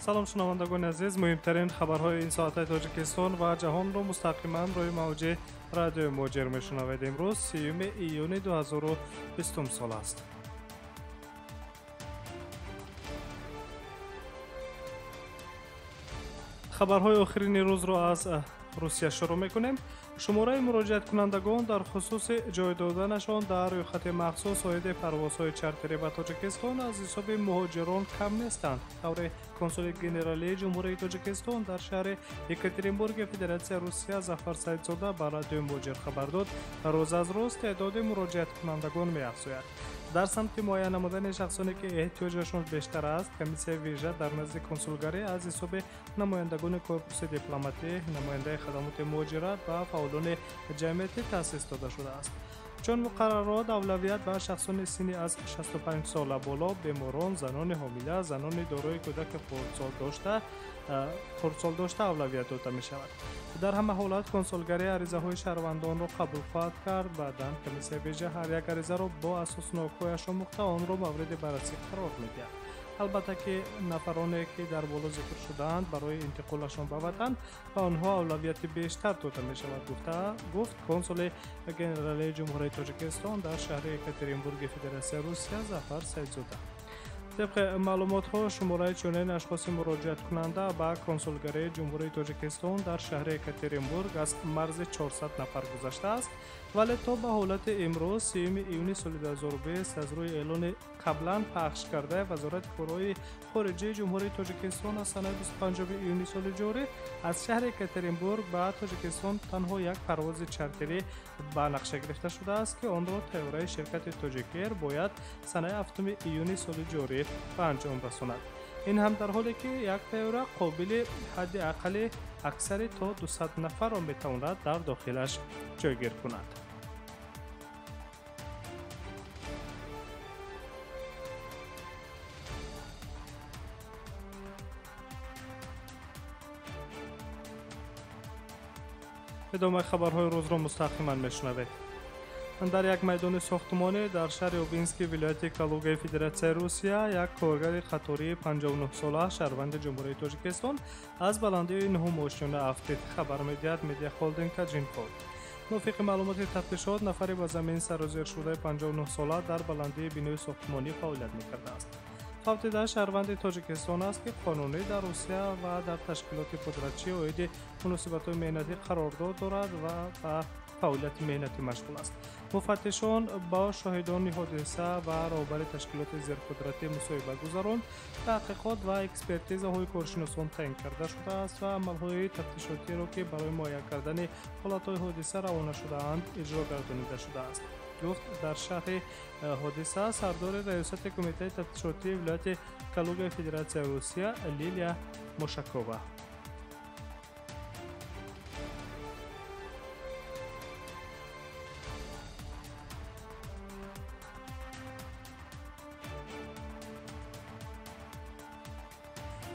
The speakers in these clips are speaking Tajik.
Салом шунавандагони азиз, муҳимтарин хабарҳои ин соатаи Тоҷикистон ва ҷаҳонро мустақиман рӯи мавҷи радиои Муҳоҷир мешунавед. Имрӯз 30 июни 2020 сол аст. Хабарҳои охирини рӯзро аз Русия шурӯъ мекунем. Шумораи муроҷиаткунандагон дар хусуси ҷой доданашон дар рӯйхати махсус оиди парвозҳои чартерӣ ба Тоҷикистон аз ҳисоби муҳоҷирон кам нестанд. Тавре консули генералии Ҷумҳурии Тоҷикистон дар шаҳри Екатеринбурги Федератсияи Русия Зафар Саидзода ба радиои Муҳоҷир хабар дод, рӯз аз рӯз теъдоди муроҷиаткунандагон меафзояд. Дар самти муайян намудани шахсоне ки эҳтиёҷашон бештар аст, комиссияи вижа дар назди консулгарӣ аз ҳисоби намояндагони корпуси дипломатӣ, намояндаи хадамоти муҳоҷират ва фаъолони ҷамъиятӣ таъсис дода шудааст. Чун муқаррарот, авлавият ба шахсони синни аз 65 сола боло, беморон, занони ҳомила, занони дорои кӯдаки хурдсол дошта авлавият дода мешавад. Дар ҳама ҳолат консулгарӣ аризаҳои шаҳрвандонро қабул хоҳад кард. Баъдан комиссияи вижа ҳар як аризаро бо асоснокҳояш омӯхта онро мавриди баррасӣ қарор медиҳад. Албатта ки нафароне ки дар боло зикр шудаанд барои интиқолашон ба ватан ба онҳо авлавияти бештар дода мешавад, гуфт консули генералии Ҷумҳурии Тоҷикистон дар шаҳри Екатеринбурги Федератсияи Русия Зафар Саидзода. Тибқи маълумотҳо, шумораи чунин ашхоси муроҷиаткунанда ба консулгарии Ҷумҳурии Тоҷикистон дар шаҳри Екатеринбург аз марзи 400 нафар гузаштааст, вале то ба ҳолати имрӯз 3 июни соли 2020 аз рӯи эълони қаблан пахш кардаи Вазорати корҳои хориҷии Ҷумҳурии Тоҷикистон аз санаи 25 июни соли ҷорӣ аз шаҳри Екатеринбург ба Тоҷикистон танҳо як парвози чартерӣ ба нақша гирифта шудааст, ки онро тайёраи ширкати Тоҷикэр бояд санаи 7 июни соли ҷорӣ ба анҷом расонад. Ин ҳам дар ҳоле ки як тайёра қобили ҳадди аққали аксари то 200 нафарро метавонад дар дохилаш ҷойгир кунад. Идомаи хабарҳои рӯзро мустақиман мешунавед. Дар як майдони сохтмонӣ дар шаҳри Обински вилояти Калугаи Федератсияи Русия як коргари қатории 59-сола шаҳрванди Ҷумҳурии Тоҷикистон аз баландии нуҳум ошёна афтид, хабар медиҳад медиахолдинг Таҷинфо. Мувофиқи маълумоти тафтишот, нафаре ба замин сарозер шудаи 59-сола дар баландии бинои сохтмонӣ фаъолият мекардааст. Фавтида шаҳрванди Тоҷикистон аст, ки қонунӣ дар Русия ва дар ташкилоти пудратчӣ оиди муносибатҳои меҳнатӣ қарордод дорад ва ба фаъолияти меҳнатӣ машғул аст. Муфаттишон бо шоҳидони ҳодиса ва роҳбари ташкилоти зерқудратӣ мусоҳиба гузаронд. Таҳқиқот ва экспертизаҳои коршиносон таъин карда шудааст ва амалҳои тафтишотиро, ки барои муайян кардани ҳолатҳои ҳодиса равона шудаанд, иҷро гардонида шудааст, гуфт дар шарҳи ҳодиса сардори раёсати кумитаи тафтишотии вилояти Калугаи Федератсияи Русия Лилия Мошакова.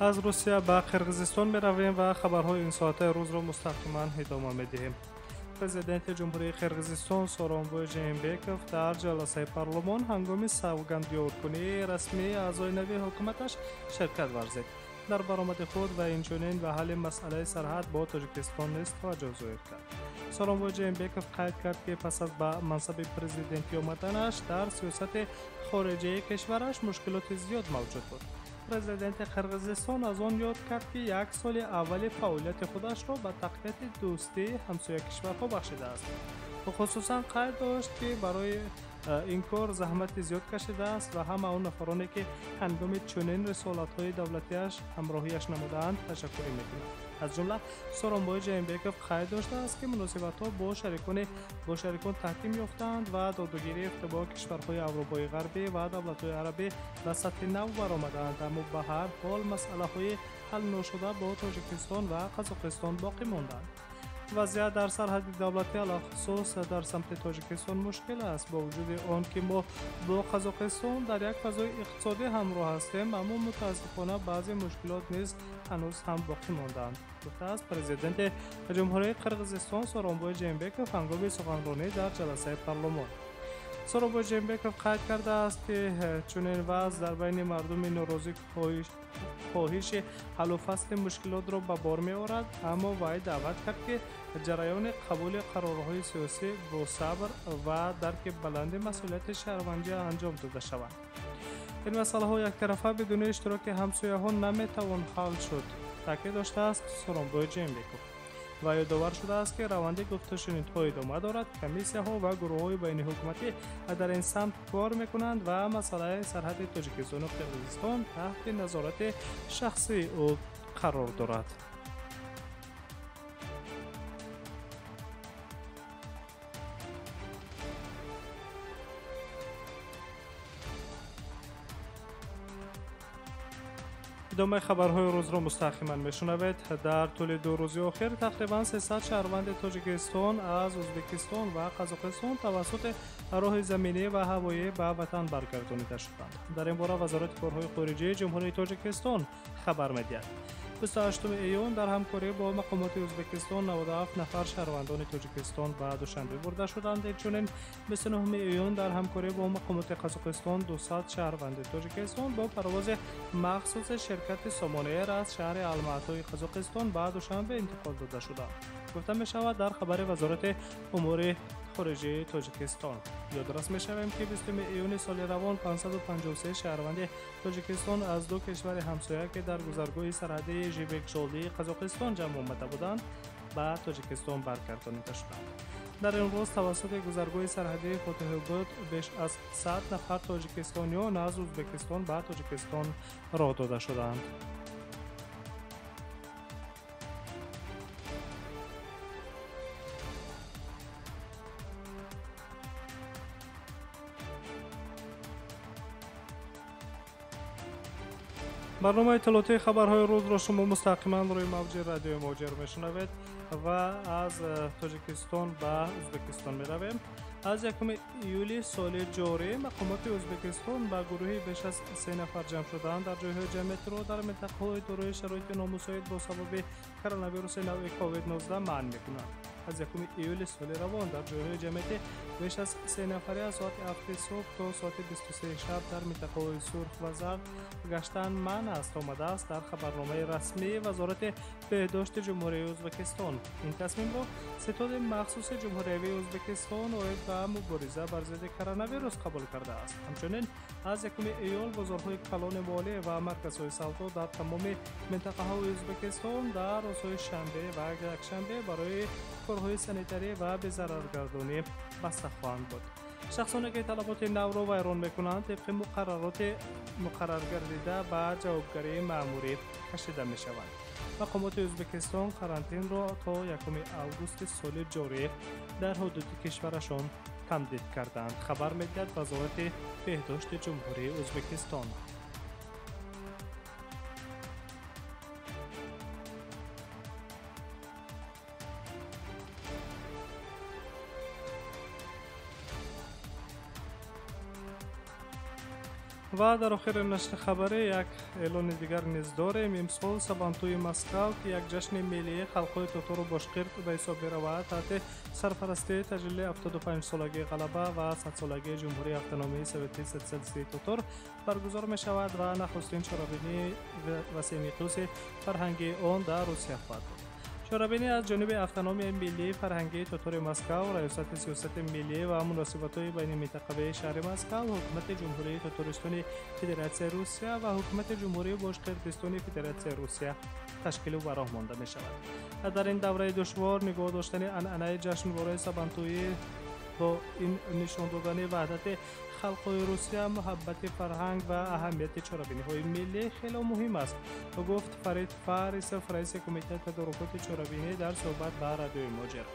Аз Русия ба Қирғизистон меравем ва хабарҳои ин соатаи рӯзро мустақиман идома медиҳем. Президенти Ҷумҳурии Қирғизистон Сооронбой Жээнбеков дар ҷаласаи парлумон ҳангоми савгандёдкунии расмии аъзои нави ҳукуматаш ширкат варзид. Дар баромади худ ва инчунин ба ҳалли масъалаи сарҳад бо Тоҷикистон низ таваҷҷӯҳ зоҳир кард. Сооронбой Жээнбеков қайд кард, ки пас аз ба мансаби президентӣ омаданаш дар сиёсати хориҷии кишвараш мушкилоти зиёд мавҷуд буд. Президенти Қирғизистон аз он ёд кард, ки як соли аввали фаъолияти худашро ба тақвияти дӯстии ҳамсоя кишварҳо бахшидааст. Хусусан қайд дошт, ки барои ин кор заҳмати зиёд кашидааст ва ҳама он нафароне, ки ҳангоми чунин рисолатҳои давлатиаш ҳамроҳиаш намудаанд, ташаккурӣ мекунад. Аз ҷумла Сооронбой Жээнбеков қайд доштааст, ки муносибатҳо бо шарикон таҳким ёфтаанд ва додугирифт бо кишварҳои Аврупои Ғарбӣ ва давлатҳои арабӣ ба сатҳи нав баромадаанд, аммо ба ҳар ҳол масъалаҳои ҳалношуда бо Тоҷикистон ва Қазоқистон боқӣ монданд. Вазъият дар сарҳади давлатӣ алахусус дар самти Тоҷикистон мушкил аст. Бо вуҷуди он ки мо бо Қазоқистон дар як фазои иқтисодӣ ҳамроҳ ҳастем, аммо мутаассифона баъзе мушкилот низ ҳанӯз ҳам боқӣ мондаанд, гуфтааст президенти Ҷумҳурии Қирғизистон Сооронбой Жээнбеков ҳангоми суханронӣ дар ҷаласаи парлумон. Сооронбой Жээнбеков қайд кардааст, ки чунин вазъ дар байни мардуми норозӣ хоҳиши ҳаллу фасли мушкилотро ба бор меорад, аммо вай даъват кард, ки ҷараёни қабули қарорҳои сиёсӣ бо сабр ва дарки баланди масъулияти шаҳрвандӣ анҷом дода шаванд. Ин масъалаҳо яктарафа бидуни иштироки ҳамсояҳо наметавон ҳал шуд, таъкид доштааст Сооронбой Жээнбеков. Ва ёдовар шудааст, ки раванди гуфтушунидҳо идома дорад, комиссияҳо ва гурӯҳҳои байниҳукуматӣ дар ин самт кор мекунанд ва масъалаи сарҳади Тоҷикистону Қирғизистон таҳти назорати шахсии ӯ қарор дорад. Идомаи хабарҳои рӯзро мустақиман мешунавед. Дар тӯли 2 рӯзи охир тақрибан 300 шаҳрванди Тоҷикистон аз Ӯзбекистон ва Қазоқистон тавассути роҳи заминӣ ва ҳавоӣ ба ватан баргардонида шуданд. Дар ин бора Вазорати корҳои хориҷии Ҷумҳурии Тоҷикистон хабар медиҳад. 28 июн дар ҳамкорӣ бо мақомоти Ӯзбекистон 97 нафар шаҳрвандони Тоҷикистон ба Душанбе бурда шуданд. Инчунин 29 июн дар ҳамкорӣ бо мақомоти Қазоқистон 200 шаҳрванди Тоҷикистон бо парвози махсуси ширкати Сомон Эйр аз шаҳри Алматои Қазоқистон ба Душанбе интиқол дода шуданд. Гуфта мешавад дар хабари Вазорати умури хориҷии Тоҷикистон. Ёдрас мешавем, ки 20 июни соли равон 553 шаҳрванди Тоҷикистон аз ду кишвари ҳамсоя, ки дар гузаргоҳи сарҳадии Жибекжолии Қазоқистон ҷамъ омада буданд, ба Тоҷикистон баргардонида шуданд. Дар ин рӯз тавассути гузаргоҳи сарҳадии Фотиҳобод беш аз 100 нафар тоҷикистониён аз Ӯзбекистон ба Тоҷикистон роҳ дода шуданд. Барномаи иттилоотии хабарҳои рӯзро шумо мустақиман рӯи мавҷи радиои Муҳоҷир мешунавед ва аз Тоҷикистон ба Ӯзбекистон меравем. Аз 1 июли соли ҷорӣ мақомоти Ӯзбекистон ба гурӯҳи беш аз 3 нафар ҷамъ шудаанд дар ҷойҳои ҷамъиятиро дар минтақаҳои дорои шароити номусоид бо сабаби коронавируси навъи COVID-19 манъ мекунанд. Аз 1 июли соли равон дар ҷойҳои ҷамъиятӣ беш аз 3 нафари аз соати 7 субҳ то соати 23 шаб дар минтақаҳои сурх ва зард гаштан манъ аст, омадааст дар хабарномаи расмии Вазорати беҳдошти Ҷумҳурии Ӯзбекистон. Ин тасмимро Ситоди махсуси Ҷумҳуриявии Ӯзбекистон оид ба мубориза бар зидди коронавирус қабул кардааст. Ҳамчунин аз 1 июл бозорҳои калони молӣ ва марказҳои савдо дар тамоми минтақаҳои Ӯзбекистон дар рӯзҳои шанбе ва якшанбе барои корҳои санитарӣ ва безараргардонӣ баста хоҳанд буд. Шахсоне ки талаботи навро вайрон мекунанд, тибқи муқаррароти муқарраргардида ба ҷавобгарии маъмурӣ кашида мешаванд. Мақомоти Ӯзбекистон карантинро то 1 августи соли ҷорӣ дар ҳудуди кишварашон тамдид карданд, хабар медиҳад Вазорати беҳдошти Ҷумҳурии Ӯзбекистон. Ва дар охири нашри хабарӣ як эълони дигар низ дорем. Имсол Сабантуи Москав, ки як ҷашни миллии халқҳои тотору бошқирд ба ҳисоб меравад, таҳти сарпарастии таҷлили 75-солагии ғалаба ва 100-солагии Ҷумҳурии Автономии Советии Социалистии Тотор баргузор мешавад ва нахустин чорабинии васеъмиқёси фарҳангии он дар Русия хоҳад буд. Чорабинӣ аз ҷониби Автономияи миллии фарҳангии Тотори Москав, Раёсати сиёсати миллӣ ва муносибатҳои байниминтақавии шаҳри Москав, Ҳукумати Ҷумҳурии Тотористони Федератсияи Русия ва Ҳукумати Ҷумҳурии Бошқирдистони Федератсияи Русия ташкилу ба роҳ монда мешавад. Дар ин давраи душвор нигоҳ доштани анъанаи ҷашнвораи Сабантуӣ бо ин нишон додани ваҳдати халқҳои Русия, муҳаббати фарҳанг ва аҳамияти чорабиниҳои миллӣ хело муҳим аст, гуфт Фарид Фарисов, раиси кумитаи тадорукоти чорабинӣ дар суҳбат ба радиои Муҳоҷир.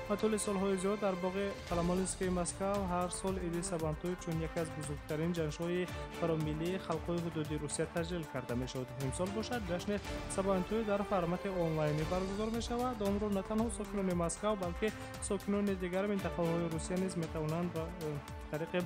Ба тӯли солҳои зиёд дар боғи Коломолинскии Москав ҳар сол иди Сабантуй чун яке аз бузургтарин ҷашнҳои фаромиллии халқҳои ҳудуди Русия таҷлил карда мешуд. Имсол бошад ҷашни Сабантуй дар формати онлайнӣ баргузор мешавад. Онро на танҳо сокинони Москав, балки сокинони дигар минтақаҳои Русия низ метавонанд ба тариқи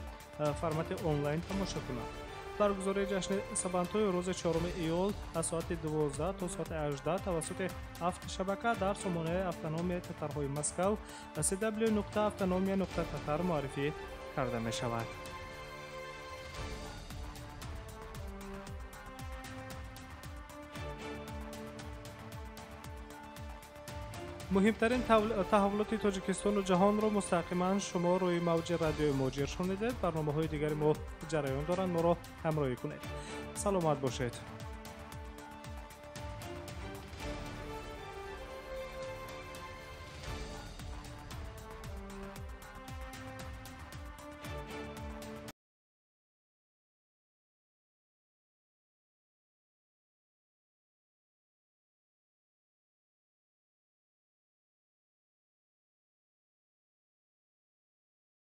формати онлайн тамошо кунанд. Баргузории ҷашни Сабантуй рӯзи 4 июл аз соати 12 то соати 18 тавассути ҳафт шабака дар сомонаи Автономияи татарҳои Москав cw.автономия.татар муаррифӣ карда мешавад. Муҳимтарин таҳаввулоти Тоҷикистону ҷаҳонро мустақиман шумо рӯи мавҷи радиои Муҳоҷир шунидед. Барномаҳои дигари мо ҷараён доранд, моро ҳамроҳӣ кунед. Саломат бошед.